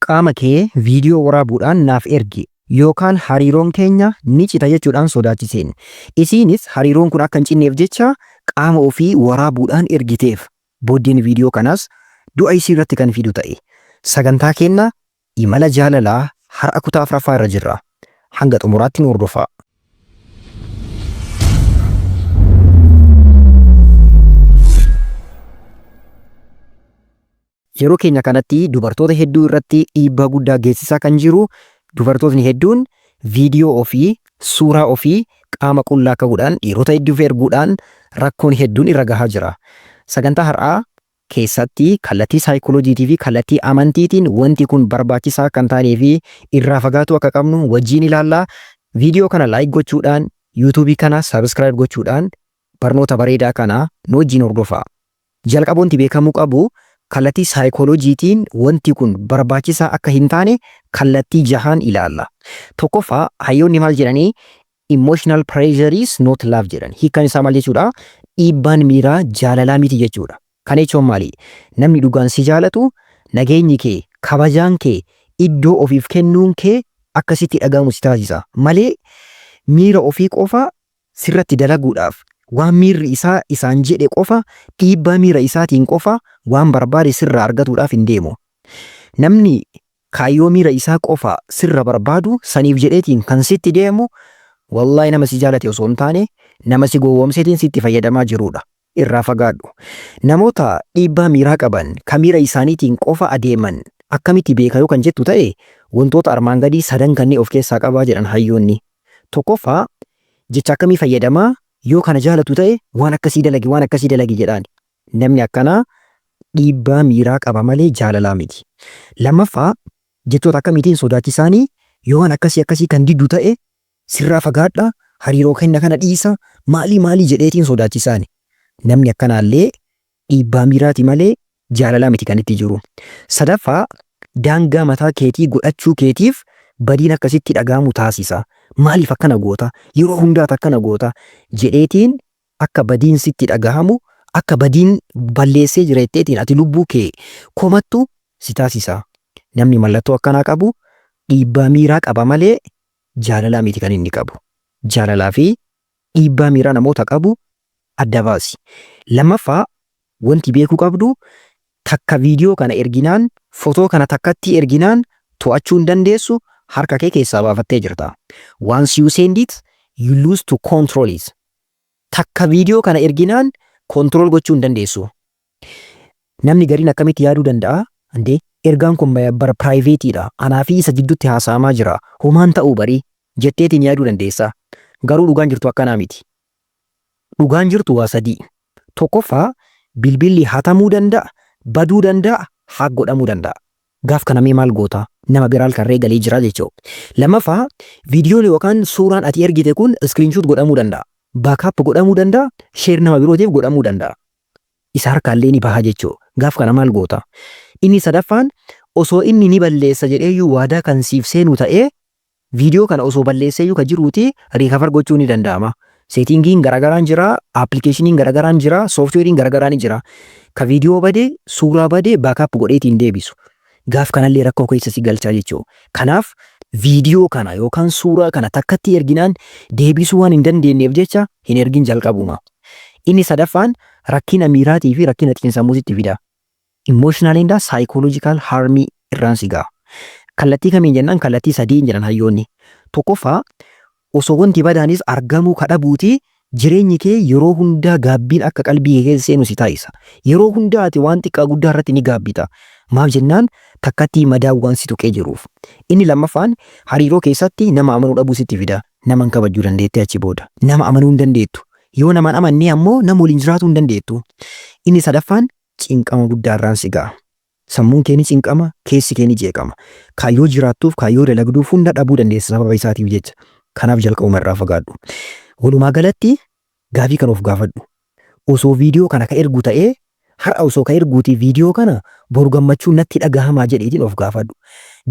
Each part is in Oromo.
Qaama kee viidiyoo waraabuudhaan naaf ergi yookaan hariiroon keenya ni cita jechuudhaan sodaachiseen. Isiinis hariiroon kun akka hin cinneef jecha qaama ofii waraabuudhaan ergiteef. Booddeen viidiyoo kanaas du'a isii irratti kan fidu ta'e. Sagantaa keenna imala jaalalaa har'a kutaa 4ffaa irra jirra. Hanga xumuraatti nu hordofaa. Yeroo keenya kanatti dubartoota hedduu irratti dhiibbaa guddaa geessisaa kan jiru dubartootni hedduun viidiyoo ofii, suuraa ofii qaama qullaa ka'uudhaan dhiirota hedduuf erguudhaan rakkoon hedduun irra gahaa jira. Sagantaa har'aa keessatti kallattii saayikolojiitii fi kallattii amantiitiin wanti kun barbaachisaa akka hin taanee fi irraa fagaatuu akka qabnu wajjiin ilaalla. Viidiyoo kana like gochuudhaan, YouTube kana subscribe gochuudhaan barnoota bareedaa kana nu wajjiin hordofaa. Jalqaba wanti beekamuu qabu kallattii saayikooloojiitiin wanti kun barbaachisaa akka hin taane kallattii jahaan ilaalla. Tokkoffaa hayyoonni maal jedhanii emotional pressure is not love jedhan. Hiikkaan isaa maal jechuudha? Dhiibbaan miiraa jaalalaa miti jechuudha. Kana jechuun maali? Namni dhugaan si jaalatu nageenyi kee, kabajaan kee, iddoo ofiif kennuun kee akka sitti dhaga'amu si taasisa malee miira ofii qofa sirratti dalaguudhaaf waan miirri isaa isaan jedhe qofa dhiibbaa miira isaatiin qofa waan barbaade sirraa argatuudhaaf hin deemu. Namni kaayyoo miira isaa qofa sirra barbaadu saniif jedheetiin kan sitti deemu wallaahi nama si jaalate osoo hin taane nama si gowwoomseetiin sitti fayyadamaa jiruudha. Irraa fagaadhu. Namoota dhiibbaa miiraa qaban ka miira isaaniitiin qofa adeeman akkamitti beeka yoo kan jettu ta'e wantoota armaan gadii sadan kanneen of keessaa qabaa jedhan hayyoonni. Tokkoffaa, jecha akkamii fayyadama? Yoo kana jaalatu ta'e waan akkasii dalagi, waan akkasii dalagi jedhaan. Namni akkanaa dhiibbaa miiraa qaba malee jaalalaa miti. Lammaffaa, jechoota akkamiitiin sodaachisaanii? Yoo waan akkasii akkasii kan diddu ta'e sirraa fagaadha, hariiroo kenna kana dhiisa, maalii maalii jedheetiin sodaachisaani. Namni akkanaallee dhiibbaa miiraati malee jaalalaa miti kan itti jiru. Sadaffaa, daangaa mataa keetii godhachuu keetiif badiin akka sitti dhaga'amu taasisa. Maaliif akkana goota? Yeroo hundaa ati akkana goota? jedheetiin akka badiin sitti dhagahamu, akka badiin balleessee jira jetteetiin ati lubbuu kee komattu si taasisa. Namni mallattoo akkanaa qabu dhiibbaa miiraa qaba malee jaalalaa miti kan inni qabu. Jaalalaa fi dhiibbaa miiraa namoota qabu adda baasi. Lammaffaa wanti beekuu qabdu takka viidiyoo kana erginaan, fotoo kana takkattii erginaan to'achuu hin dandeessu harka kee keessaa baafattee jirta. Once you send it, you lose to control it. Takka viidiyoo kana erginaan control gochuu hin dandeessu. Namni gariin akkamitti yaaduu danda'a? Andee ergaan kun bara piraayiveetiidha. Anaa fi isa jidduutti haasa'amaa jira. Homaan ta'uu barii jetteetiin yaaduu dandeessa. Garuu dhugaan jirtu akkanaa miti. Dhugaan jirtu waa sadii. Tokkoffaa bilbilli hatamuu danda'a, baduu danda'a, hack godhamuu danda'a. Gaaf kana mee maal goota? Nama biraa halkan galee jira jechuudha. Lammaffaa viidiyoon yookaan suuraan ati ergite kun screenshot godhamuu danda'a. Backup godhamuu danda'a, share nama birootiif godhamuu danda'a. Isa harkaallee ni baha jechuudha. Gaaf kana maal goota? Inni sadaffaan osoo inni ni balleessa jedheeyyuu waadaa kan siif seenu ta'ee Viidiyoo kana osoo balleesseeyyuu ka jiruuti recover gochuu ni danda'ama. Seetingiin garagaraan jira, appilikeeshiniin garagaraan jira, sooftiweeriin garagaraa ni jira. Ka viidiyoo bade, suuraa bade backup godheetiin deebisu. Gaaf kanallee rakkoo keessa si galchaa jechuudha. Kanaaf viidiyoo kana yookaan suuraa kana takkatti erginaan deebisuu waan hin dandeenyeef jecha hin ergin jalqabuma. Inni sadaffaan rakkina miiraatii fi rakkina xiinsammuu sitti fida. Emotional and psychological harm irraan si ga'a. Kallattii kamiin jennaan kallattii sadiin jedhan hayyoonni. Tokkoffaa osoo wanti badaanis argamuu ka dhabuuti jireenyi kee yeroo hundaa gaabbiin akka qalbii kee keessa seenu si taasisa. Yeroo hundaa ati waan xiqqaa guddaa irratti ni gaabbita. Maaf jennaan takkattii madaan waan si tuqee jiruuf. Inni lammaffaan hariiroo keessatti nama amanuu dhabuu sitti fida. Nama hin kabajjuu dandeettee achi booda. Nama amanuu hin dandeettu. Yoo nama hin amannee ammoo nama waliin jiraatuu hin dandeettu. Inni sadaffaan cinqama guddaa irraan si ga'a. Sammuun kee ni cinqama, keessi kee ni jeeqama. Kaayyoo jiraattuuf, kaayyoo dalagduuf hunda dhabuu dandeessa sababa isaatiif jecha. Kanaaf jalqabuma irraa fagaadhu. Walumaa galatti gaafii kana of gaafadhu. Osoo viidiyoo kana ka ergu ta'ee har'a osoo ka erguutii viidiyoo kana boru gammachuun natti dhagahamaa jedheetiin of gaafadhu.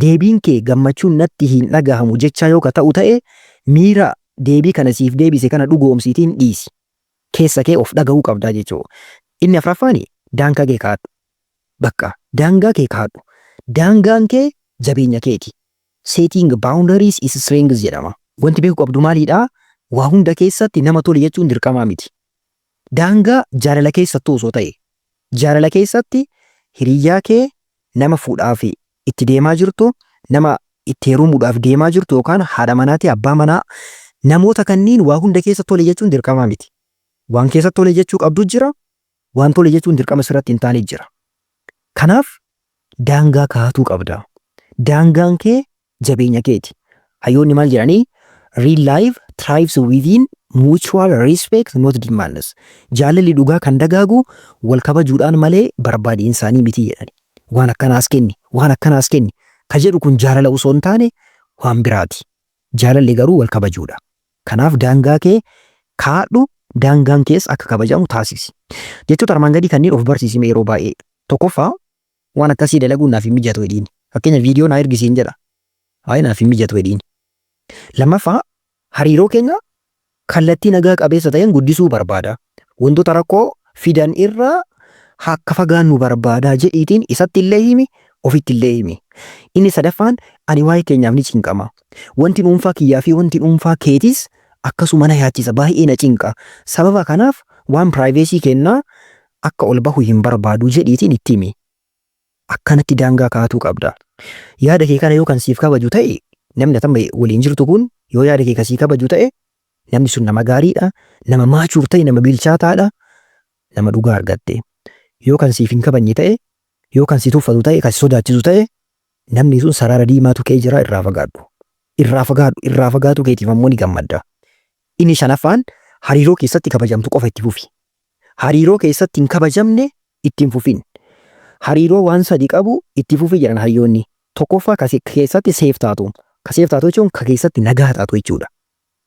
Deebiin kee gammachuun natti hin dhagahamu jechaa yoo ka ta'u ta'e miira deebii kana siif deebise kana dhugoomsiitiin dhiisi. Keessa kee of dhagahuu qabdaa jechuudha. Inni afraffaan daangaa kee kaa'adhu. Bakka daangaa kee kaa'adhu. Daangaan kee jabeenya keeti. Setting boundaries is strength jedhama. Wanti beekuu qabdu maalidha? Waa hunda keessatti nama tole jechuun dirqamaa miti. Daangaa jaalala keessattuu osoo ta'e, jaalala keessatti hiriyyaa kee nama fuudhaaf itti deemaa jirtu, nama itti heerumuudhaaf deemaa jirtu yookaan haadha manaatii abbaa manaa namoota kanniin waa hunda keessa tole jechuun dirqamaa miti. Waan keessa tole jechuu qabdu jira, waan tole jechuun dirqama sirratti hin taane jira. Kanaaf daangaa kaa'atuu qabda. Daangaan kee jabeenya keeti. Hayyoonni maal jedhanii? "Real love thrives within mutual respect, not demands." Jaalalli dhugaa kan dagaagu wal kabajuudhaan malee barbaadiinsaanii miti jedhani. Waan akkanaas kenni, waan akkanaas kenni. Ka jedhu kun jaalala osoo hin taane waan biraati. Jaalalli garuu wal kabajuudha. Kanaaf daangaa kee kaadhu, daangaan kees akka kabajamu taasisi. Jechoota armaan gadii kanneen of barsiisime yeroo baay'ee. Tokkoffaa, waan akkasii dalaguun naaf hin mijatu jedhiin. Fakkeenya, viidiyoo naa ergisiin jedha. Hayi, naaf hin mijatu jedhiin. Lammaffaa, hariiroo keenya kallattii nagaa qabeessa ta'een guddisuu barbaada. Wantoota rakkoo fidan irraa akka fagaannu barbaada jedhiitiin isatti illee himi, ofitti illee himi. Inni sadaffaan, ani waa'ee keenyaaf ni cinqama. Wanti dhuunfaa kiyyaa fi wanti dhuunfaa keetis akkasuma na yaachisa, baay'ee na cinqa. Sababa kanaaf waan privacy kennaa akka ol bahu hin barbaadu jedhiitiin itti himi. Akkanatti daangaa kaa'atuu qabda. Yaada kee kana yoo kan siif kabaju ta'e, namni ati amma waliin jirtu kun yoo yaada kee kan sii kabaju ta'e, namni sun nama gaariidha, nama mature ta'e, nama bilchaataadha, nama dhugaa argatte. Yoo kan siif hin kabajne ta'e, yoo kan si tuffatu ta'e, kan si sodaachisu ta'e, namni sun sarara diimaa tuqee jira, irraa fagaadhu. Irraa fagaadhu, irraa fagaatu keetiif ammoo ni gammadda. Inni shanaffaan, hariiroo keessatti kabajamtu qofa itti fufi. Hariiroo keessatti hin kabajamne itti hin fufin. Hariiroo waan sadi qabu itti fufi jedhan hayyoonni. Tokkoffaa, ka keessatti safe taatu. Ka safe taatu jechuun ka keessatti nagaa taatu jechuudha.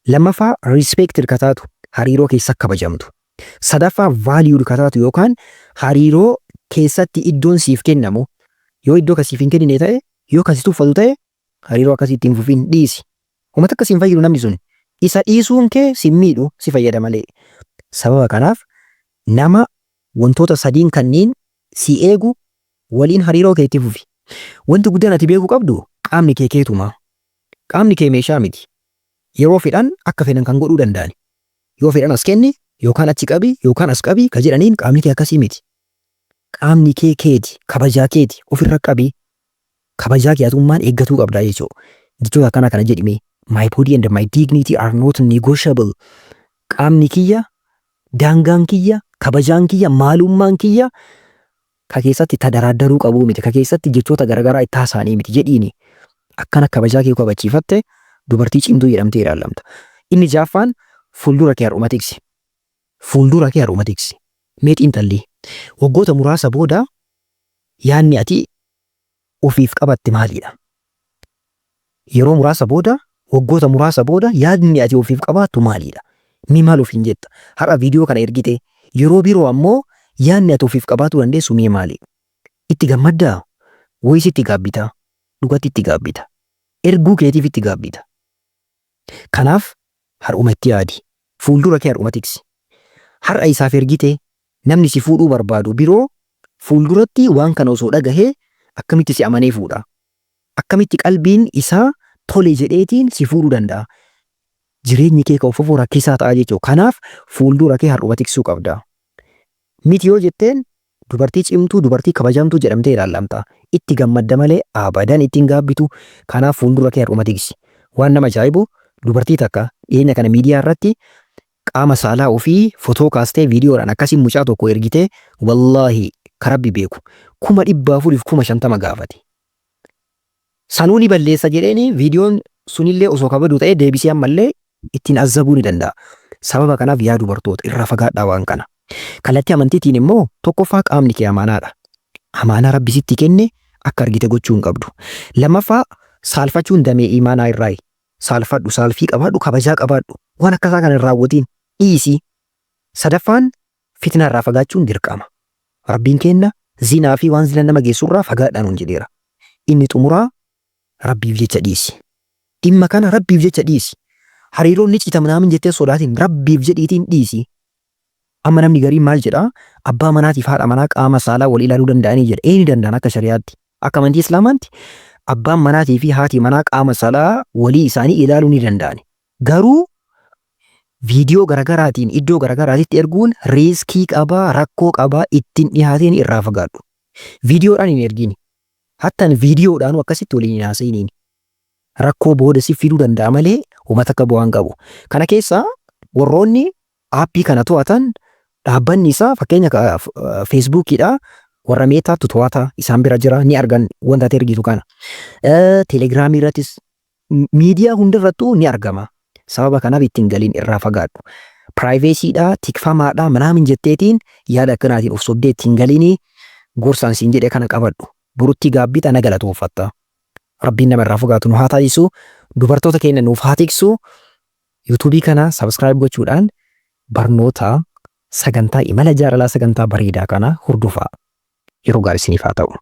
Lammaffaa, respected ka taatu, hariiroo keessa kabajamtu. Sadaffaa, valued ka taatu yookaan hariiroo keessatti iddoon siif kennamu. Yoo iddoo ka siif hin kennine ta'e, yoo kan si tuffatu ta'e, hariiroo akkasii itti hin fufin, dhiisi. Uummata akkasii hin fayyadu namni sun. Isa dhiisuun kee si miidhu, si fayyada malee. Sababa kanaaf nama wantoota sadiin kanneen si eegu waliin hariiroo kee itti fufi. Wanti guddaan ati beekuu qabdu, qaamni kee keetuma. Qaamni kee meeshaa miti. Yeroo fedhan akka fedhan kan godhuu danda'ani. Yoo fedhan as kenni yookaan achi qabi yookaan as qabi ka jedhaniin qaamni kee akkasii miti. Qaamni kee keeti, kabajaa keeti, ofirra qabi. Kabajaa kee atummaan eeggatuu qabdaa jechuudha. Jechoota akkana kana jedhime: "My body and my dignity are not negotiable." Qaamni kiyya, daangaan kiyya, kabajaan kiyya, maalummaan kiyya ka keessatti tadaraaddaruu qabuu miti. Ka keessatti jechoota garaagaraa itti haasa'anii miti jedhiini. Akkana kabajaa kee kabachiifatte dubartii cimtuu jedhamtee ilaalamta. Inni jaaffaan, fuuldura kee har'uma tiksi. Fuuldura kee har'uma tiksi. Mee xiinxalli. Waggoota muraasa booda yaadni ati ofiif qabatte maalidha? Yeroo muraasa booda, waggoota muraasa booda yaadni ati ofiif qabaattu maalidha? Mee maal ofiin jetta? Har'a viidiyoo kana ergite, yeroo biroo ammoo yaadni ati ofiif qabaatuu dandeessu mee maali? Itti gammaddaa? Wayis itti gaabbitaa? Dhugatti itti gaabbita. Erguu keetiif itti gaabbita. Kanaaf har'uma itti yaadi. Fuuldura kee har'uma tiksi. Har'a isaaf ergite, namni si fuudhuu barbaadu biroo fuulduratti waan kana osoo dhagahee akkamitti si amanee fuudha? Akkamitti qalbiin isaa tole jedheetiin si fuudhuu danda'a? Jireenyi kee ka ofofoo rakkisaa ta'a jechuudha. Kanaaf fuuldura kee har'uma tiksuu qabda. Miti yoo jetteen, dubartii cimtuu, dubartii kabajamtuu jedhamtee ilaallamta. Itti gammadda malee abadan ittiin gaabbitu. Kanaaf fuuldura kee har'uma tiksi. Waan nama ajaa'ibu, dubartii takka dhiyeenya kana miidiyaa irratti qaama saalaa ofii fotoo kaastee viidiyoodhaan akkasiin mucaa tokko ergitee, wallaahi ka Rabbi beeku, 450,000 gaafate. Sanuu ni balleessa jedheeni, viidiyoon sunillee osoo kabadu ta'ee deebisee ammallee ittiin azzabuu ni danda'a. Sababa kanaaf yaa dubartoota, irraa fagaadhaa waan kana. Kallattii amantiitiin immoo, tokkoffaa, qaamni kee amaanaadha. Amaanaa Rabbi sitti kenne akka argite gochuu hin qabdu. Lammaffaa, saalfachuun damee imaanaa irraayi. Saalfadhu, saalfii qabaadhu, kabajaa qabaadhu. Waan akkasaa kana hin raawwatiin, dhiisi. Sadaffaan, fitnaa irraa fagaachuun dirqama. Rabbiin kenna zinaa fi waan zina nama geessurraa fagaadhaa nuun jedheera. Inni xumuraa, Rabbiif jecha dhiisi. Dhimma kana Rabbiif jecha dhiisi. Hariiroon ni cita naamin jettee sodaatiin, Rabbiif jedhiitiin dhiisi. Amma namni gariin maal jedhaa? Abbaa manaatiif haadha manaa qaama saalaa wal ilaaluu danda'anii jedha. Ee, ni danda'an akka shari'aatti. Akka amantii Islaamaatti Abbaan manaatii fi haati manaa qaama saalaa walii isaanii ilaaluu ni danda'ani. Garuu viidiyoo garagaraatiin iddoo garagaraatitti erguun riiskii qabaa, rakkoo qabaa, ittiin dhihaatiin irraa fagaadhu. Viidiyoodhaan hin ergini. Hattan viidiyoodhaanuu akkasitti waliin hin haasa'iniin. Rakkoo booda si fiduu danda'a malee homa takka bu'aa hin qabu. Kana keessa warroonni aappii kana to'atan, dhaabbanni isaa fakkeenya Feesbuukiidha, warra Meetaattu to'ata, isaan bira jira, ni argan wanta ati ergitu kana. Telegiraamii irrattis, miidiyaa hundarrattuu ni argama. Sababa kanaaf ittiin galiin irraa fagaadhu. Piraayivesiidha, tikfamaadha, manaamin jetteetiin yaada akkanaatiin of sobdee ittiin galiinii gorsaan siin jedhe kana qabadhu. Borutti gaabbita, na galatooffatta. Rabbiin nama irraa fagaatu nu haa taasisu. Dubartoota keenya nuuf haa tiksu. Yuutuubii kana subscribe gochuudhaan barnoota sagantaa imala jaalalaa, sagantaa bareedaa kana hordofaa. Yeroo gaarii isiniif haa ta'u.